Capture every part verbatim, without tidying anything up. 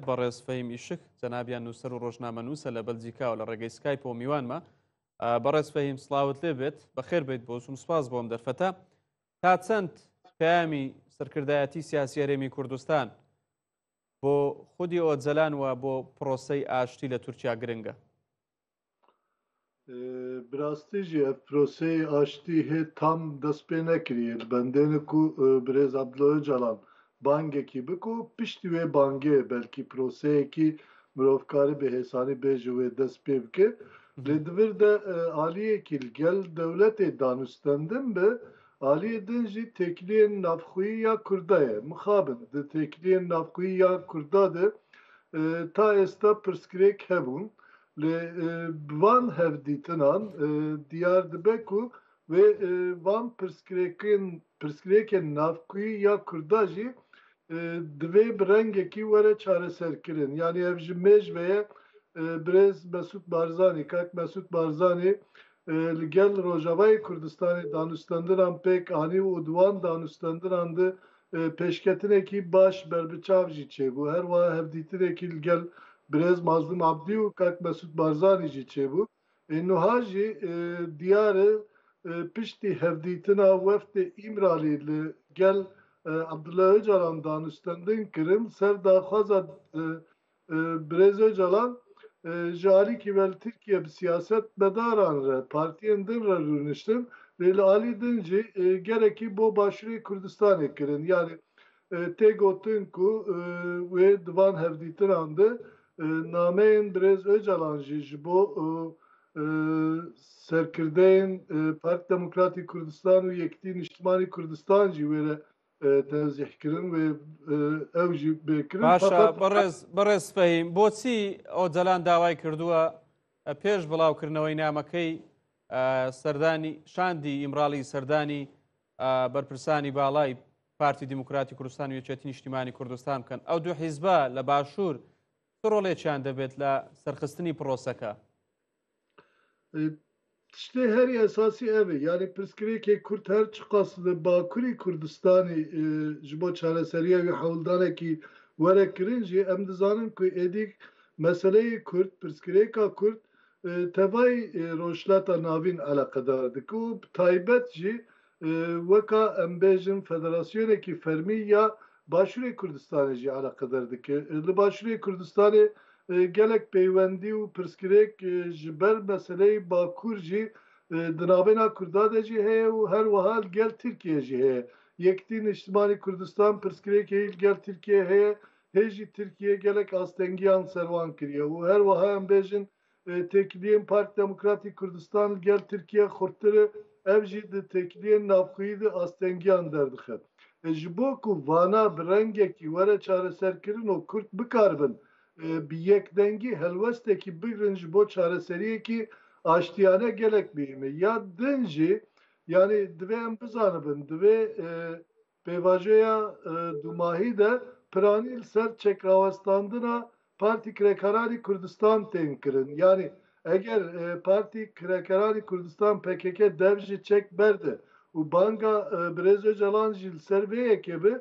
بەڕێز فەهیم ئیشک، جەنابیان نووسەر و ڕۆژنامەنووسە لە بەلجیکا و لە ڕێگەی سکایپەوە میوانمە. ئە، بەڕێز فەهیم، سڵاوت لێ بێت، بەخێر بێیت بۆ چوون، سوپاس بۆ ئەم دەرفەتە. تا چەند پەیامی سەرکردایەتی سیاسی هەرێمی کوردستان بۆ خودی ئۆجەلان و بۆ پرۆسەی ئاشتی لە تورکیا گرنگە؟ Ee, bi rastî jî ev proseyê aştî hê tam dest pê nekiriye. Li bendêne ku, e, birêz Abdullah Ocalan bangekî biko, piştî wê bangê belkî proseyekî mirov kare bi hêsanî bêje wê dest pê bike. Lê di vir de, e, aliyekî li gel dewletê danûstendin be, aliyê din jî têkiliyên navxweyî ya Kurda ye. Mixabin di têkiliyên navxweyî ya Kurda de, e, ta êsta pirsgirêk hebûn. Lê, e, bi van hevdîtinan, e, diyar dibe ku wê, e, van pirsgirêkên, pirsgirêkên navxweyî ya Kurda jî, e, divê bi rengekî were çareserkirin. Yanî ev ji mêj ve ye, e, birêz Mesûd Barzanî, kak Mesûd Barzanî, e, li gel Rojavayê Kurdistanê danûstendinan pêk anî û di wan danûstendinan de, e, pêşketinekî baş berbiçav jî çêbû. Her wiha hevdîtinekî li gel birêz Mazlûm Abdî û kak Mesûd Barzanî jî çêbû. Ê nuha jî, e, diyar e, e, piştî hevdîtina wefdê Îmralî li gel, e, Abdullah Ocalan danûstendin kirin, ser daxwaza, e, e, birêz Ocalan, e, ji alîkî ve li Tirkiye bi siyasetmedaran re, partiyên din re rûniştin, lê li alî din jî, e, gerekî bo Başûrê Kurdistanê kirin. Yanî, e, tê gotin ku, e, wê di van hevdîtinan de, e, nameyên birêz Ocalan jî ji bo, e, e, serkirdeyên, e, Parti Demokratî Kurdistan û Yekîtî Niştimanî Kurdistan jî wê re, e, tenzîh kirin, wê, e, ew jî bê kirin. Baş e, Fakat بەڕێز، بەڕێز فەهیم، بۆچی ئۆجەلان داوای کردووە، e, پێش بڵاوکردنەوەی نامەکەی، e, سەردانی، شاندی ئیمراڵی سەردانی، e, بەرپرسانی باڵای پارتی دیموکراتی کوردستان و یەکێتی نیشتیمانی کوردستان بکەن؟ ئەو دوو حیزبە لە باشوور چ ڕۆڵێکیان دەبێت لە سەرخستنی پرۆسەکە؟ E, tiştê herî esasî ev e. Yanî pirsgirêkê Kurd her çiqas li Bakurî Kurdistanê, e, ji bo çareseriya wî hewldanekî were kirin jî, em dizanin ku êdî meseleyê Kurd, pirsgirêka Kurd, e, tevayî, e, Rojhilata Navîn eleqedar dike û bi taybet jî, e, weka em bêjin federasyonekî fermî ya Başûrê Kurdistanê jî eleqedar dike. E, li Başûrê Kurdistanê, e, gelek peywendî û pirsgirêk, e, ji ber meseleyê Bakur jî, e, di navbêna Kurda de jî heye û her wiha li gel Tirkiye jî heye. Yekîtî Niştimanî Kurdistan pirsgirêkê li gel Tirkiye heye. Hê jî Tirkiye gelek astengiyan ser wan kiriye û her wiha em bêjin, e, têkiliyên Parti Demokratîk Kurdistan li gel Tirkiye xurttir e, ev jî di têkiliyên navxweyî de astengiyan derdixe. E, ji bo ku vana bi rengekî were çareserkirin û Kurd bikaribin, e, bi yekdengî helwestekî bigrin ji bo çareseriyekî aştiyane gelek muhîm e. Ya din jî, yanî divê em bizanibin, divê, e, pêvajoya, e, dumahî de piranî li ser çekrawestandina Partî Kirekaranî Kurdistan tên kirin. Yanî eger, e, Partî Kirekaranî Kurdistan, P K K, dev ji çek berde û banga, e, birêz Ocalan jî li ser vê yekê be,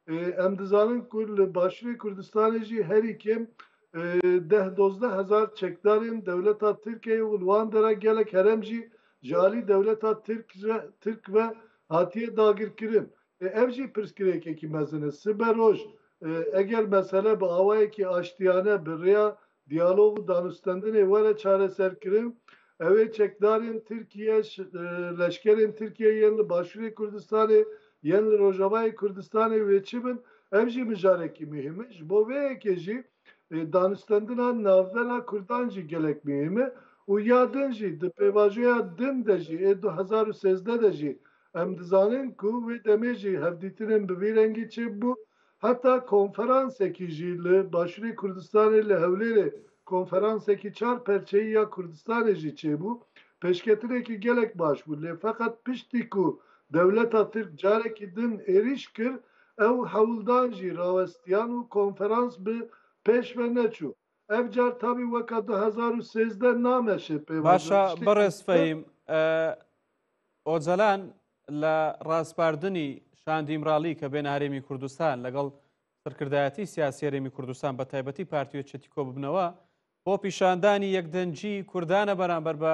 e, em dizanin ku li Başûrê Kurdistanê jî herî kêm, e, deh dozdeh hezar çekdarên dewleta Tirkiyeyê û li wan dera gelek herêm jî ji alî dewleta Tirk re, Tirk ve hatiye dagirkirin. E, ev jî pirsgirêkekî mezin e. Sibe roj, e, eger mesele bi awayekî aştiyane, bi rêya diyalog û danûstendinê were çareserkirin, ew ê çekdarên Tirkiye, ş-, e, leşkerên Tirkiye yên li Başûrê Kurdistanê, yên li Rojavayê Kurdistanê wê çi bin, ev jî mijarekî muhîm e. Ji bo vê yekê jî, e, danûstendina navbera Kurdan jî gelek muhîm e û ya din jî di pêvajoya din de jî, ê du hezar û sêzdeh de jî em dizanin ku wê demê jî hevdîtinên bi vî rengî çêbû. Heta konferansekî jî li Başûrê Kurdistanê li Hewlêrê konferansekî çar perçeyî ya Kurdistanê jî çêbû. Pêşketinekî gelek baş bû. Lê feqet piştî ku dewleta Tirk carekî din êrîş kir, ew hewldan jî rawestiyan û konferans bi pêş ve neçû. Ev car tabî weka du hezar û sêzdeh nameşe pêvajoya. Baş e, tiştê berêz Fehîm. E, Ocalan لە ڕاسپاردنی شاندی ئیمراڵی کە بێنە هەرێمی کوردستان لەگەڵ سەرکردایەتی سیاسی هەرێمی کوردستان، بە تایبەتی پارتی و یەکێتی کۆ ببنەوە بۆ پیشاندانی یەکدەنگی کوردانە بەرامبەر بە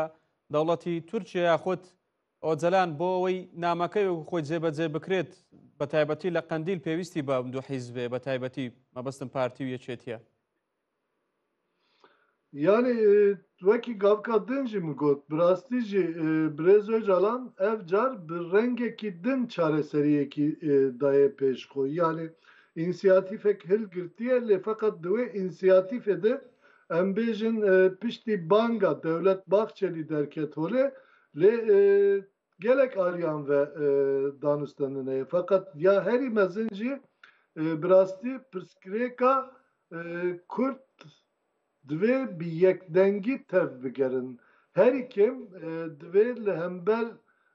دەوڵەتی تورکیا، یاخود ئۆجەلان بۆ ئەوەی نامەکەی وەکو خۆی جێبەجێ بکرێت، بە تایبەتی لە قەندیل پێویستی بە دوو حیزبێ، بە تایبەتی مەبەستم پارتی و یەکێتیە؟ Yani, e, wekî gavka din jî min got, bi rastî jî, e, Birêz Ocalan ev car bi rengekî din çareseriyekî, e, daye pêş xwe. Yani, însiyatîfek hilgirtiye, lê feqet di wê însiyatîfê de, em bêjin, e, piştî banga Dewlet Bahçelî derket holê, lê, e, gelek aliyan ve, e, danûstendin heye. Feqet ya herî mezin jî, e, bi rastî pirsgirêka, e, Kurd divê bi yekdengî tev bigerin. Herî kêm, e, divê li hember,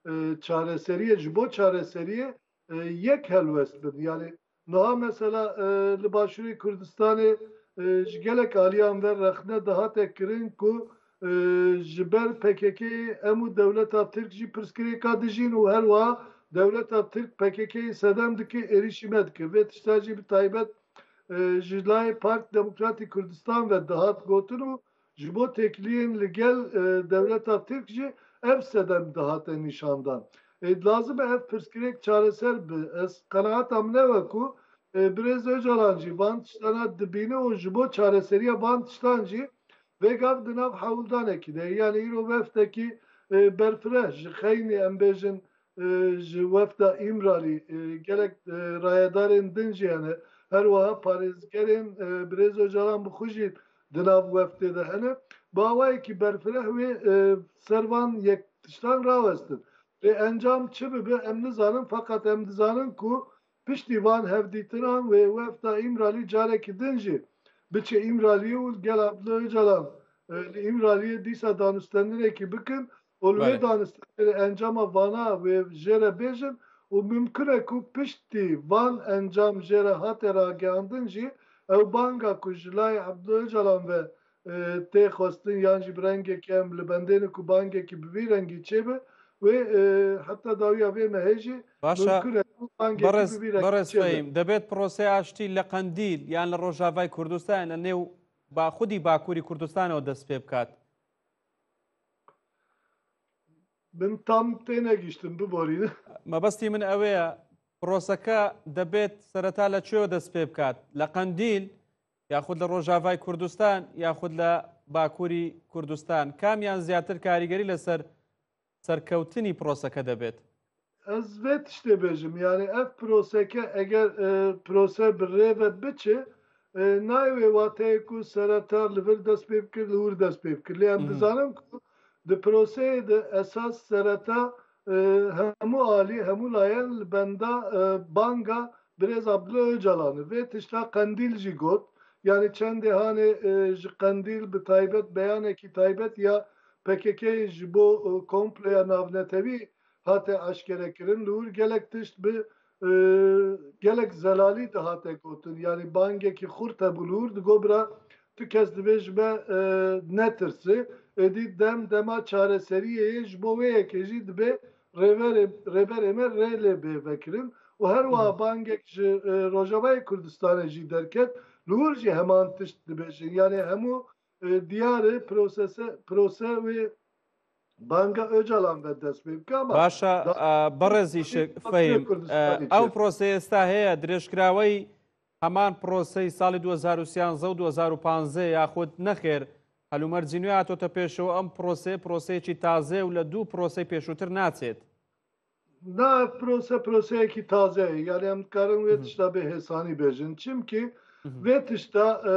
e, çareseriyê, ji bo çareseriyê, e, yek helwest bin. Yani niha mesela, e, li Başûrê Kurdistanê, e, ji gelek aliyan ve rexne dihate kirin ku, e, ji ber P K K'ê em û dewleta Tirk jî pirsgirêka dijîn û her wiha dewleta Tirk P K K'ê sedem dike, êrîşî me dike. Vê tişta jî bi taybet, e, ji layê Parti Demokratî Kurdistan ve dihat gotin û ji bo têkiliyên li gel, e, dewleta Tirk jî ev sedem dihate nîşandan. E, lazim e ev pirsgirêk çareser bi. Ez qenaeta min ew e ku, e, Birêz Ocalan jî van tiştana dibîne û ji bo çareseriya van tiştan jî vêgav di nav hewldanekî de ye. Yani îro wefdekî, e, berfireh ji xeynî, em bêjin, e, ji wefda Îmralî, e, gelek, e, rayedarên din jî hene. Her wiha parêzgerên, e, Birêz Ocalan bi xwe jî di nav wefdê de hene. Bi awayekî berfireh wê, e, ser van yek tiştan rawestin. Lê encam çi bibe em nizanin, feqet em dizanin ku piştî van hevdîtinan wê wefda Îmralî carekî din jî biçe Îmraliyê û gel Abdullah Ocalan, e, li Îmraliyê dîsa danûstendinekî bikin û li wê Belê. danûstendinê encama vana wê jê re bêjin û mimkun e ku piştî van encam jê re hate ragihandin jî ew banga ku ji layê Abdullah Ocalan ve, e, tê xwestin yan jî bi rengekî em li bendê ne ku bangekî bi vî rengî çêbe, wê, e, heta dawiya vê mehê jî Başa, mimkun e ku bangekî Berêz, bi vî rengî Berêz çêbe. Fehîm, debêt proseyê aştî li Qendîl yan li Rojavayê Kurdistanê, li nêw ba-, xwedî Bakurî Kurdistanê dest pê bikat? Min tam tênegihiştin, biborîne. Mebestî min ew ê ye, proseke debêt sereta li çêyo dest pê bikat? Li Qendîl, yaxud li Rojavayê Kurdistan, yaxud li Bakurî Kurdistan? Kamiyan ziyadtir karîgerî li ser serkewtinî proseke debêt? Ez vê tiştê bêjim, yani ev proseke eger, e, prose bi rê ve biçe, e, nayê wê wateyê ku sereta li vir dest pê bikir, li wir dest pê bikir. Lê em Hı hı. dizanin ku di proseyê de esas sereta, e, hemû alî, hemû layen li benda, e, banga Birêz Abdullah Ocalan e. Vê tişta Qendîl jî got. Yani çendê hanê, e, ji Qendîl bi taybet beyanekî taybet ya P K K ji bo, e, komploya navnetewî hate eşkerekirin. Li wir gelek tişt bi, e, gelek zelalî dihate gotin. Yani bangekî xurt hebû li wir, digo bira tu kes divê ji me, e, netirse. Êdî dem dema çareseriyê ye, ji bo wê yekê jî dibe rêverê, rêberê me rê lê bê vekirin. Û her wiha Hı hı. bangek ji, e, Rojavayê Kurdistanê jî derket. Li wir jî heman tişt dibêjin. Yani hemû, e, diyar e prosese, prose wê banga Ocalan ve dest pê bike ama Başa, da- e, berêz Îşik Kurdistan Fehîm, Kurdistan e, için. Ew proseyê êsta heye, dirêjkiraweyî heman proseyî salî du hezar û sîyanzeh û du hezar û panzdeh yaxud nexêr helûmercî nû hatote pêşew, em proseyê, proseyekî taze û li dû proseyê pêşûtir naçêt? Na, ev prose, proseyekî taze ye. Yani em dikarin wê Hı hı. tişta bê hêsanî bêjin. Çimkî Hı hı. vê tişta, e,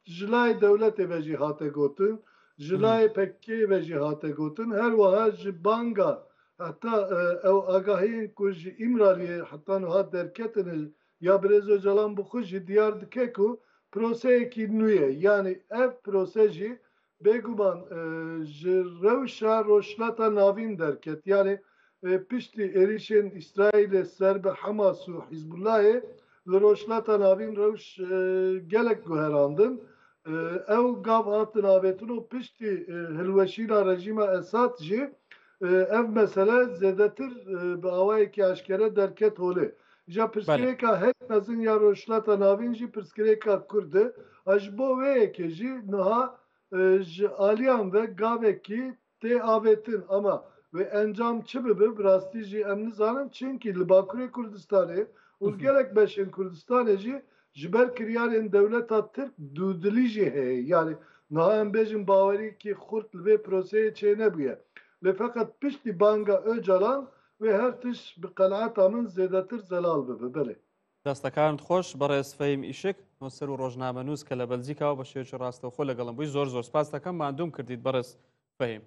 ji layê dewletê ve jî hate gotin, ji Hı hı. layê P K K'ê ve jî hate gotin. Her wiha ji banga heta, e, ew agahiyên ku ji Îmraliyê heta niha derketine ya Birêz Ocalan bi xwe jî diyar dike ku proseyekî nû ye. Yani ev prose jî bêguman, e, ji rewşa Rojhilata Navîn derket. Yani, e, piştî êrîşên Îsraîlê ser bi Hamas û Hizbullahê li Rojhilata Navîn rewş, e, gelek guherandin. E, ew gav hatin avêtin û piştî, e, hilweşîna rejîma Esad jî, e, ev mesele zêdetir, e, bi awayekî eşkere derket holê. Îja pirsgirêka herî mezin ya Rojhilata Navîn jî pirsgirêka Kurd e. A ji bo wê yekê jî niha e, ji aliyan ve gavekî tê avêtin. Ama wê encam çi bibe, bi rastî jî em nizanin. Çimkî li Bakurê Kurdistanê û li gelek beşên Kurdistanê jî ji ber kiryarên dewleta Tirk dûdilî jî heye. Yani niha em bêjin bawerîkî xurt li vê proseyê çênebûye. Lê feqet piştî banga Ocalan wê her tişt bi qenaeta min zêdetir zelal bibe. Belê. دەستەکانت خۆش بەڕێز فەهیم ئیشک، نووسەر و ڕۆژنامەنووس کە لە بەلجیکاوە بە شێوەیەکی ڕاستەوخۆ لەگەڵم بووی. زۆر زۆر سپاس دەکەم، ماندووم کردیت بەڕێز فەهیم.